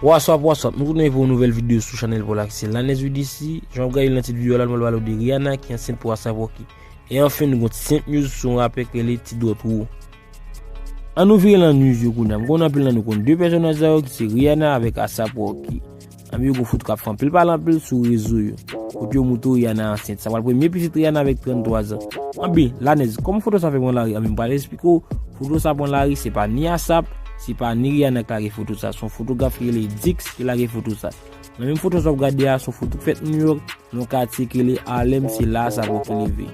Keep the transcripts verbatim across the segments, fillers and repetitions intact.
What's up, what's up? Nou tounen pou yon nouvèl videyo sou chanèl pa w la ki se Lanez U D C. Jan w ap gade l nan tit videyo a la, nou pral pale w de Rihanna ki ansent pou A$ap Rocky. E anfen, nou gon senk news sou yon rapè ki rele T Dot Wu. An nou vire nan news yo kounye a. M konnen anpil nan nou konn de pèsonaj sa yo ki se Rihanna avèk A$ap Rocky. Anben, yo gon foto k ap fè anpil pale anpil sou rezo yo. Kote yo montre Rihanna ansent. Sa pral premye pitit Rihanna avèk tranntwa zan. Anben, Lanez, kòman foto sa fè pran lari? Anben, m pral esplike w. Foto sa pran lari, se pa ni A$ap, se pa ni Rihanna ki lage foto sa. Se yon fotograf ki rele Dix ki lage foto sa. Nan menm foto sa w ap gade a, se yon foto k fèt New York, nan yon katye ki rele Harlem, se la A$ap Rocky leve.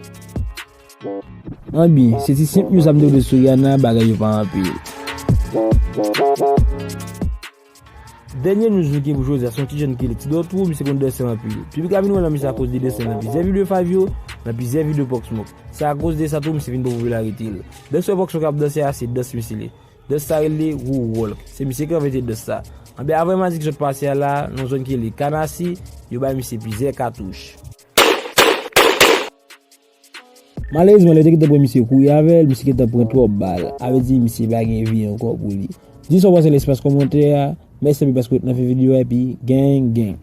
Anben, se ti senp news sa m te pote sou Rihanna, bagay yo pa anpil. Dènye news nou gen pou jodi a, se yon ti jèn ki rele T Dot Wu, misye konn danse anpil. Piblik la vin wè nan misye akoz de danse nan plizyè videyo Five yo, nan plizyè videyo Pop Smoke. Se akoz de sa tou misye vin pran popilarite l. Dans wè Pop Smoke ap danse a, se dans misye li. Dans sa rele Wu Walk. Se misye ki envante dans sa. Anben, avan m al di ki sot pase a la, nan zòn ki rele Kanasi, yo bay misye plizyè katouch. Malerezman, lè yo te gentan pran misye kouri avè l, misye gentan pran twòp bal. A vle di, misye pa gen vi ankò pou li. Di sa w panse nan espas kòmantè a. Mèsi anpil paske w ret nan fen videyo a, epi gang, gang.